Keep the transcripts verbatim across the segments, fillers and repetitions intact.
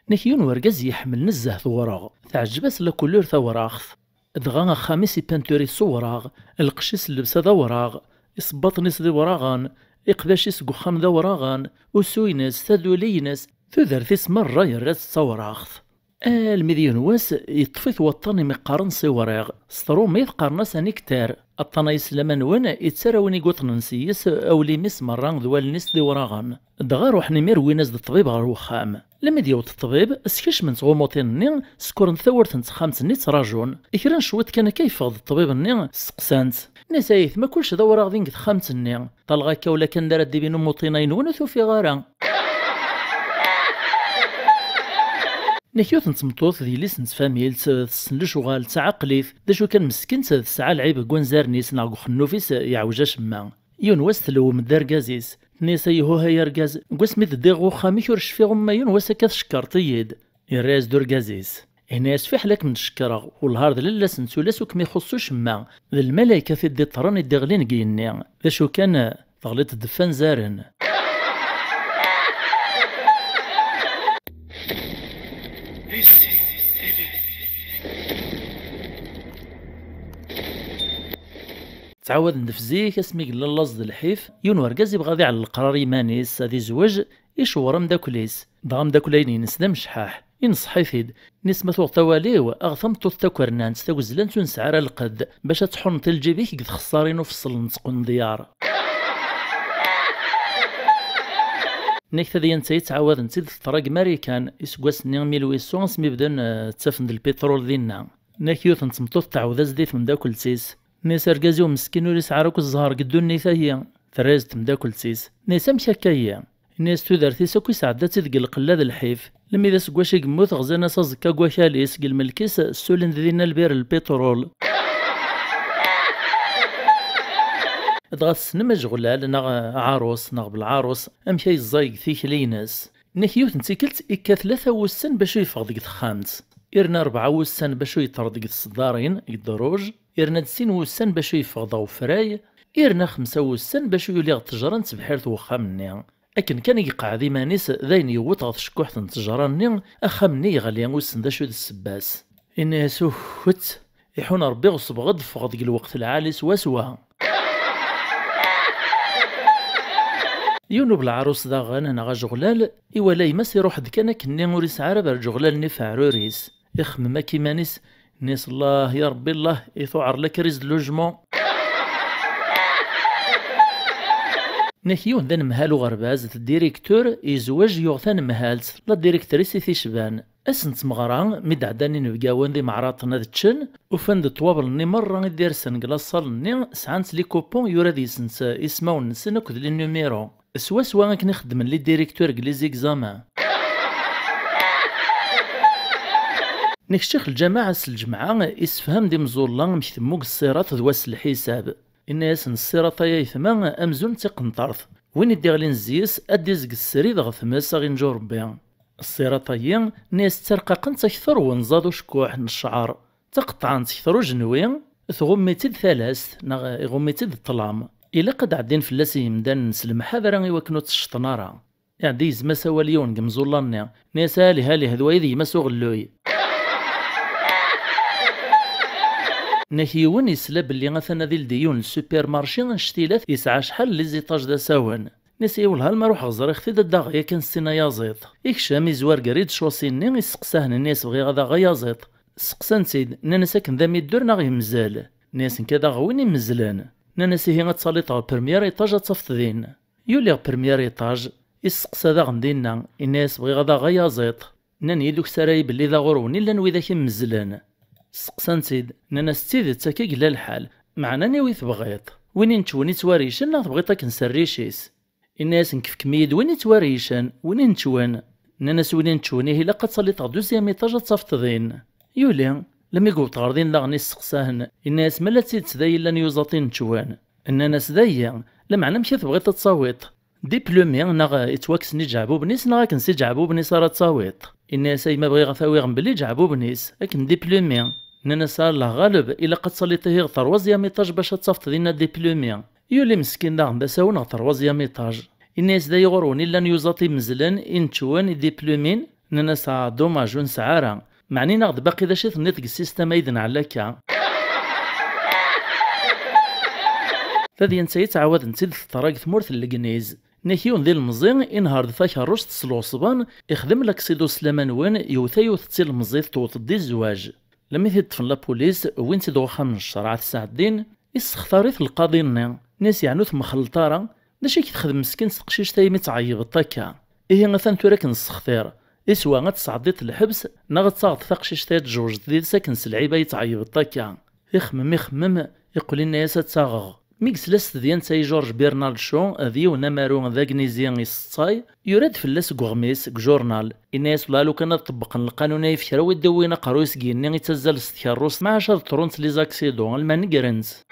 Nek yiwen wergaz yeḥmel nezzeh tewreɣ, teɛǧeb-as la couleur tawraɣt. Dɣa axxam-is ipanturi s uwraɣ, lqecc-is llebsa d awraɣ, isebbaṭen-is d iwraɣen, iqbac-is deg uxxam d awraɣen, usu-ines, taduli-ines, tudert-is merra yerra-tt d tawraɣt. Almi d yiwen wass, yeṭṭef-it waṭṭan imi qqaren s iwriɣ, s trumit qqaren-as anikter. Aṭṭan-a yeslama-nwen, yettarra win i yuṭnen s-yes, awlim-is merra d wallen-is d iwraɣen. Dɣa ruḥen imir wwin-as-d ṭṭbib ɣer wexxam. Lmi d-yewweḍ ṭṭbib, skecmen-t ɣumuṭin-nni, sekkren-d tawwurt n texxamt-nni ttrajun. Kra n cwiṭ kan akka yeffeɣ-d ṭṭbib-nni, steqsan-t. Nnan-as, ay aytma, kullec d awraɣ din deg texxamt-nni. Ṭalleɣ akka ulakan d ara d-ibin umuṭin-a-nwen ur t-ufiɣ ara. Nek yiwet n tmeṭṭut d yelli-s n tfamilt, tessen lecɣal, tettɛaqel-it, d acu kan meskint tesɛa lɛib deg wanzaren-is neɣ deg uxennuf-is yeɛwej acemma. Yiwen wass tlewwem-d argaz-is, tenna-yas, ay ihuh ay argaz, deg wasmi d-ddiɣ ɣer uxxam-ik ur cfiɣ uma yiwen wass akka tcekkreḍ-iyi-d. Yerra-yas-d urgaz-is, yenna-yas, fiḥel ad kem-d-cekkreɣ, wellah ar d lalla-s n tullas ur kem-ixuṣṣ ucemma, d lmalaykat i d-iṭṭren i d-iɣlin deg yigenni, d acu kan, teɣliḍ-d ɣef wanzaren. Ttɛawaden-d f zik asmi yella laẓ d lḥif, yiwen wergaz ibɣa ad iɛell leqrar i yiman-is, ad izweǧ, icewwer ameddakel-is. Dɣa ameddakel-ayen-ines d amecḥaḥ, ineṣṣeḥ-it-id. Nni-as, ma tuɣeḍ awal-iw, aɣ tameṭṭut takernant, tagezlant ur nesɛi ara lqedd, bac ad tḥunneḍ i lǧib-ik deg txessarin ufeṣṣel n tqendyar. Nek tadyant-a yettɛawaden-tt-id teḍra deg Marikan, iseggasen-nni mil huit cents asmi bdan, eh, ttafen-d lpiṭrul dinna. Nek yiwet n tmeṭṭut tɛawed-as-d i tmeddakelt-is. Nni-as, argaz-iw meskin ur yesɛi ara akk zzher deg ddunit-ayi. Terra-yas-d tmeddakelt-is. Nni-as, amek akka-yi? Nni-as, tudert-is akk isɛedda-tt-id deg lqella d lḥif. Lmi d aseggas i yemmut, ɣzan-as aẓekka deg wakal-is, deg lmelk-is, ssulen-d dinna lbir n lpiṭrul. Dɣa tessnem ajeɣlal neɣ aɛarus neɣ belɛarus, amek ay yeẓẓay deg tikli-ines? Nek yiwet n tikkelt ikka tlata wussan bac ur yeffeɣ deg texxamt, irna rebɛa wussan bac ur yeṭṭerḍ deg tseddarin, deg ddruj, irna-d sin wussan bac ur yeffeɣ ɣer ufray, irna xemsa wussan bac ur yuli ɣer ttejra n tebḥirt n wexxam-nni. Akken kan i iqeɛɛed iman-is, d ayen yewweḍ ɣer tcekkuḥt n ttejra-nni, axxam-nni yeɣli, ur issen d acu i d ssebba-s. Inna-yas, uhut, iḥun Rebbi ɣeṣbeɣ-d, ffɣeɣ deg lweqt lɛali swaswa. Yiwen ubelɛarus daɣen, neɣ ajeɣlal, iwala gma-s iruḥ-d kan akkenni ur isɛi ara berǧeɣlal-nni f aɛrur-is. Ixemmem akk iman-is, inna-yas, Allah, ya Rebbi, Allah, i tuɛer la crise de logement. Nek yiwen d anemhal uɣerbaz, d directeur, yezweǧ, yuɣ tanemhalt, la directrice i t-icban. Ass n tmeɣra, mi d-ɛeddan inebgawen d imeɛraṭen ad ččen, ufan-d ṭṭwabel-nni merra i d-irsen deg laṣal-nni, sɛan-tt les coupons yura deg-sent ismawen-nsen akked les numéros. Swaswa akken i xeddmen les directeurs deg les examens. Nek ccix lǧameɛ ass n lǧemɛa issefham-d imẓulla amek temmug ṣṣirat d wass n lḥisab. Inna-yasen, ṣṣirat-a ay aytma amzun d tiqenṭert. Win i d-iɣlin zzi-s ad d-izget srid ɣer tmes, a ɣ-inǧu Rebbi. Ṣṣirat-ayi, nni-as, ttarqaqent akter wenẓaḍ ucekkuḥ n ccɛer. Taqeṭṭɛent kter ujenwi, tɣumm-itt-id talast, neɣ iɣumm-itt-id ṭṭlam. Ilaq ad d-ɛeddin fell-as yimdanen s lemḥadra i wakken ur tt-cceṭen ara. Iɛedda yezma-s awal yiwen deg yimẓulla-nni, nni-as, alih, alih, d wayi d gma-s uɣelluy. Nnak yiwen yesla belli atan ad ildi yiwen n supermarché annect-ilat yesɛa acḥal n les étages d asawen. Nni-as, i wellah, alma ruḥeɣ ẓriɣ-t-id ad d-aɣeɣ yakan sin ayaẓiḍ. Ikcem, izwar gar rez-de-chaussée-nni, isteqsa-ten, nni-as, bɣiɣ ad aɣeɣ ayaẓiḍ. Steqsan-t-id, nnan-as, akken d amiddur neɣ yemzel? Nni-as, nekk ad aɣeɣ win imezlen. Nnan-as, ihi ad taliḍ ɣer premier étage ad tafeḍ din. Yuli ɣer premier étage, isteqsa daɣen dinna, inna-as, bɣiɣ ad aɣeɣ ayaẓiḍ. Nnan-iyi-d uksaray belli d aɣurwen i llan widak imezzlen. Steqsan-t-id, nnan-as, d tidet akka i yella lḥal, meɛna aniwi tebɣiḍ? Win ineččwen ittwaricen neɣ tebɣiḍ akken s rric-is? Inna-yasen, kefkem-iyi-d win ittwaricen, win ineččwen. Nnan-as, win ineččwen, ihi ilaq ad taliḍ ɣer deuxième étage ad tafeḍ din. Yuli, lmi yewweḍ ɣer din daɣen isteqsa-ten, inna-yas, ma la d tidet d ay illan yuẓaḍ ineččwen? Nnan-as, d aya, lameɛna amek i tebɣiḍ ad tawiḍ? Diplômé neɣ ittwakksen iǧeɛbuben-is neɣ akken s iǧeɛbuben-is ara tawiḍ? Inna-yas, a gma, bɣiɣ ad t-awiɣ mebla iǧeɛbuben-is, akken diplômé. Nnan-as, a Allah ɣaleb, ilaq ad taliḍ ihi ɣer troisième étage bac ad tafeḍ dinna diplômé. Yuli meskin daɣen d asawen ɣer troisième étage. Inna-yas, d ay ɣur-wen i llan yuẓaḍ imezlen, ineččwen, idiplômén? Nnan-as: "Ah, dommage, ur nesɛi ara." Meɛna ini-aɣ-d baqi d acu i tenniḍ deg ssistem ay d-nɛell akka? Tadyant-ayi ttɛawadent-tt-id teḍra deg tmurt n Legniz. Nnak yiwen d ilemẓi, inehher-d takerrust s lɣeṣban, ixdem laksidu s laman-nwen, yewwet-, yewwet-it s ilemẓi, tewwet-d i zzwaǧ. Lemmi t-id-ṭṭfen la police, wwin-t-id ɣer uxxam n ccreɛ, ad t-sɛeddin, issextar-it lqaḍi-nni. Nnan-as: "Yeɛni ur temxelleḍ ara? D acu i k-texdem meskin s teqcict-a imi tɛeyybeḍ akka? Ihi atan tura ad k-nessextir." Iswa ad tesɛeddiḍ lḥebs, neɣ ad taɣeḍ taqcict-a ad tjewjed did-s akken s lɛib ay tɛeyybeḍ akka. Ixemmem, ixemmem, iqqel inna-yas: "Ad tt-aɣeɣ." Mi yesla s tedyant-a i Georges Bernard Shaw, d yiwen amaru d agnizi iseṭṭay, yura-d fell-as deg uɣmis, deg jurnal. Inna-yas: "Wala lukan ad ṭebbqen lqanun-a, yif kra wi d-iwwin aqerruy seg yigenni ittazzal s tkerrust, maɛac ad ṭṭrun-tt les accidents, alma negren-tt."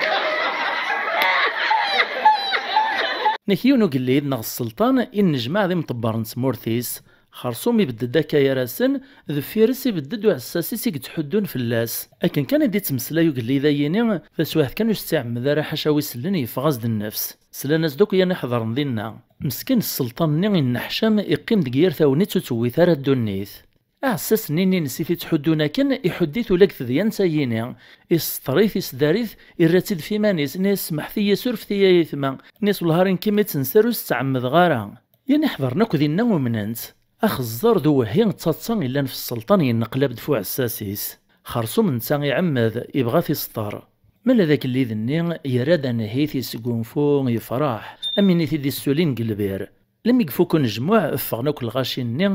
Nek yiwen ugellid neɣ sselṭan i nnejmaɛ d imṭebbren n tmurt-is, xersum ibedd-d akka gar-asen, deffir-s ibedd-d uɛessas-is i yettḥuddun fell-as. Akken kan i d-ittmeslay ugellid-ayini, taswiɛt kan ur s-tt-iɛemmed ara, ḥaca wi sellen yeffeɣ-as-d nnefs. Slan-as-d akk yan iḥeḍren dinna. Meskin sselṭan-nni inneḥcam, iqqim deg yir tagnit ur tewwit ara ddunit. Aɛessas-nni-ines i t-ittḥuddun akken, iḥudd-it ula deg tedyant-ayini. Isseṭṭer-it, isdar-it, irra-tt-id f iman-is, inna-yas: "Smeḥt-iyi, surfet-iyi ay aytma." Inna-yas: "Wellah ar nekk imi tt-nser ur s-tt-ɛemmdeɣ ara." Yan iḥeḍren akk dinna umnen-tt. Axeẓẓer d uwehhi d taḍsa yellan f sselṭan yenneqlab-d f uɛessas-is. Xersum netta iɛemmed, ibɣa ad t-iseṭṭer. Ma la d agellid-nni, yerra-d anehhit, yesgunfu, yefṛeḥ, am win i t-id-issulin deg lbir. Lmi ifuk unejmuɛ, ffɣen akk lɣaci-nni,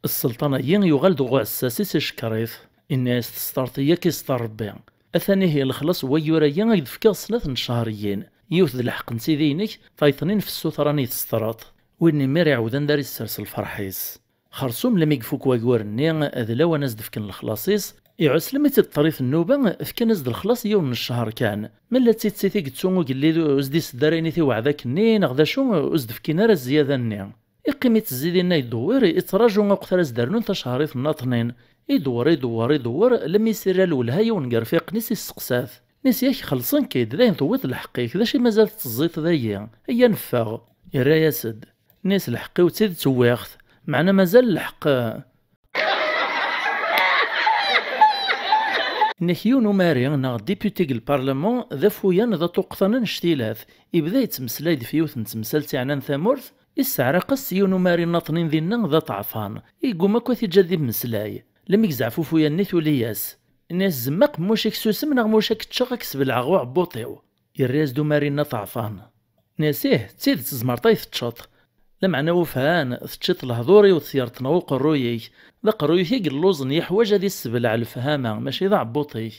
sselṭan-agi yuɣal-d ɣer uɛessas-is, icekkeṛ-it. Inna-yas: "Tesṭerḍeḍ-iyi ad k-iseṭṭer Rebbi. Atan ihi lexlaṣ n wayyur-agi ad k-d-fkeɣ snat n cchariyin. Yiwet d lḥeqq n tidi-inek, tayeḍ-nni n ssutran i tesseṭreḍ." Win imir iɛawed anda ara issers lferḥ-is. Xersum lmi ifuk wayyur-nni, d lawan ad s-d-fken lexlaṣ-is, iɛuss lmi tt-id-teṭṭer-it nnuba, fkan-as-d lexlaṣ yiwen n ccher kan. Ma la d tidet i t-yettu ugellid ur s-d-iseddi ara ayen i t-iweɛd akkenni, neɣ d acu ur s-d-fkin ara zzyada-nni. Iqqim itezzi dinna, idewwer, ittraǧu akk ara s-d-rnun tacehṛit nnaṭnin. Idewwer, idewwer, idewwer, lemmi s-irra lwelha yiwen n yerfiqen-is, isteqsa-t. Nni-as: "Yak xellṣen-k-id, dayen tewwiḍ lḥeqq-ik, d acu i mazal tetteẓẓiḍ dagi? Ayya neffeɣ." Irra-yas-d. Nni-as: "Lḥeqq-iw d tidet wwiɣ-t, meɛna mazal lḥeqq." Nnek yiwen umari neɣ député deg lparlaman d afuyan d aṭuqṭan annect-ilat, ibda yettmeslay-d f yiwet n temsalt iɛnan tamurt, isseɛraq-as s yiwen umari nnaṭnin dinna d aṭeɛfan, yegguma akk ad t-iǧǧ ad immeslay. Lmi yezɛef ufuyan-nni tuli-yas. Nni-as: "Zemma aqemmuc-ik susem neɣ muc ad k-ččeɣ, ad k-sbelɛeɣ uɛebbuṭ-iw." Yerra-yas-d umari-nni aṭeɛfan. Nni-as: "Ih, d tidet tzemreḍ ad yi-teččeḍ. Lameɛna ufhan, teččiḍ lehdur-iw, txeyreḍ neɣ uqerruy-ik. D aqerruy-ik i yelluẓen, yeḥwaǧ ad issebleɛ lefhama, mačči d aɛebbuṭ-ik."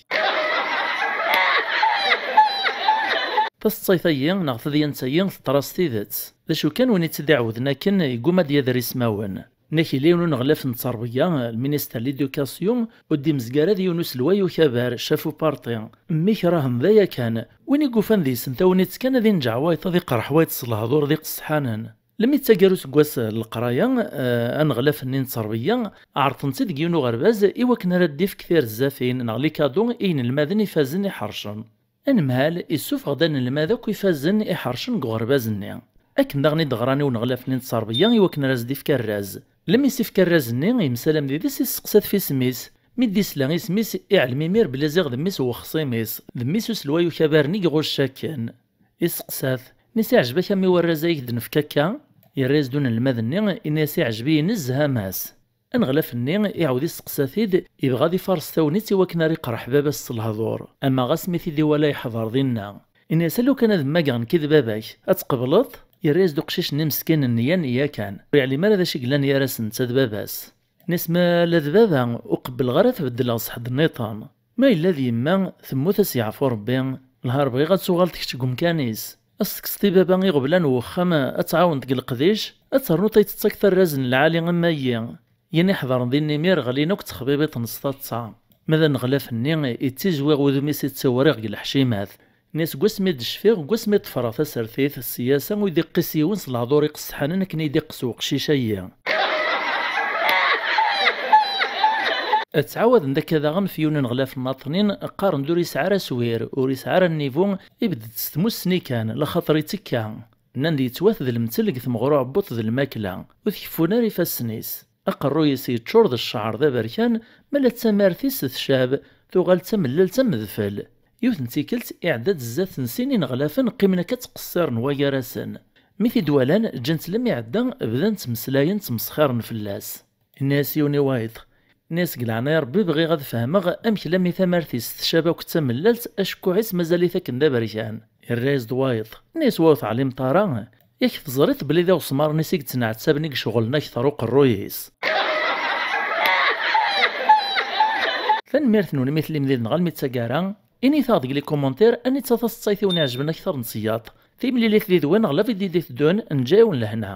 Taseḍsayt-agi neɣ tadyant-agi teḍra s tidet. D acu kan, win i tt-id-iɛewden akken yegguma ad d-yader ismawen. Nnak yella yiwen uneɣlaf n tterbiya, lminister n l'éducation, ur d-imezg ara d yiwen uselway ukabar, chef uparti. Mmi krahen d aya kan. Win i yufan deg-sen tagnit kan ad inǧeɛ wayeḍ, ad iqerreḥ wayeḍ s lehdur d iqesḥanen. Lmi d taggara useggas n leqraya, eh, aneɣlaf-nni n tterbiya, ɛerḍen-tt-id deg yiwen uɣerbaz i wakken ara d-ifk tirzafin neɣ les cadeaux i yinelmaden ifazen iḥercen. Anemhal issufeɣ-d anelmad akk ifazen iḥercen deg uɣerbaz-nni. Akken daɣen i d-ɣran i uneɣlaf-nni n tterbiya i wakken ara as-d-ifk arraz. Lmi s-ifka arraz-nni, yemsalam did-s, isseqsa-t f isem-is. Mi d-isla isem-is, iɛlem imir belli ziɣ d mmi-s n wexṣim-is, d mmi-s uselway ukabar-nni i iɣucc akken. Iseqsa-t, nni-as: "Iɛjeb-ak a mmi warraz-a i k-d-nefk akka?" Yerra-yas-d unelmad-nni, inna-yas: "Iɛjeb-iyi nezzeh a mass." Aneɣlaf-nni iɛawed isteqsa-t-id, ibɣa ad ifares tagnit i wakken ara iqerreḥ baba-s s lehdur. Ama ɣas mi t-id-iwala yeḥḍer dinna. Inna-yas: "A lukan ad mmageɣ nekk d baba-k, ad tqebleḍ?" Yerra-yas-d uqcic-nni meskin nniya nniya kan, ur yeɛlim ara d acu i yellan gar-asen netta d baba-s. Nni-as: "Ma la d baba, ur qebbleɣ ara ad t-beddleɣ s ḥedd nniḍen. Ma yella d yemma, temmut ad s-yeɛfu Rebbi, lhar bɣiɣ ad tuɣal tekcem deg umkan-is. Ad s-tekkseḍ i baba iɣeblan n wexxam, ad tɛawneḍ deg leqdic, ad ternuḍ ad tettakeḍ arraz n lɛali am ayi." Yan iḥeḍren din imir ɣlin akk ttexbibiṭen s taḍsa. Ma d aneɣlaf-nni, ittizwiɣ wudem-is ittewriɣ deg leḥcimat. Nni-as: "Seg wasmi d-cfiɣ, seg wasmi d-ḍefreɣ tasertit, seg ass-a ur d-iqqis yiwen s lehdur iqesḥanen akken i d-iqqes uqcic-ayi." Ttɛawaden-d akka daɣen f yiwen uneɣlaf nnaṭnin, qqaren-d ur yesɛi ara aswir, ur yesɛi ara nnivu, ibedd-d s tmussni kan, laxaṭer ittekka. Nnan-d yettwat d lemtel deg temɣer uɛebbuṭ d lmakla, ur tkeffun ara ifassen-is. Aqerruy-is yeččur d cceɛr d aberkan, ma la d tamart-is tecɛeb, tuɣal d tamellalt am udfel. Yiwet n tikkelt, iɛedda-d zdat n sin ineɣlafen qqimen akka ttqeṣṣiren waygar-asen. Mi t-id-walan, ǧǧan-t lem iɛedda, bdan ttmeslayen ttmesxiren fell-as. Inna-yas yiwen i wayeḍ, inna-yas: "Deg leɛnaya Rebbi, bɣiɣ ad fehmeɣ amek lammi tamart-is tecɛeb akk d tamellalt, acekkuḥ-is mazal-it akken d aberkan." Irra-yas-d wayeḍ, inna-yas: "Wa ur teɛlimeḍ ara, yak teẓriḍ belli d iɣesmaren-is i yettneɛtaben i iceɣlen akter uqerruy-is." Tanemmirt-nwen imi tellim did-neɣ almi d taggara. Init-aɣ deg les commentaires anita taseḍsayt i wen-iɛejben akter n tṣeyyaḍt. Timlilit did-wen ɣer la vidéo i d-iteddun, neǧǧa-yawen lehna.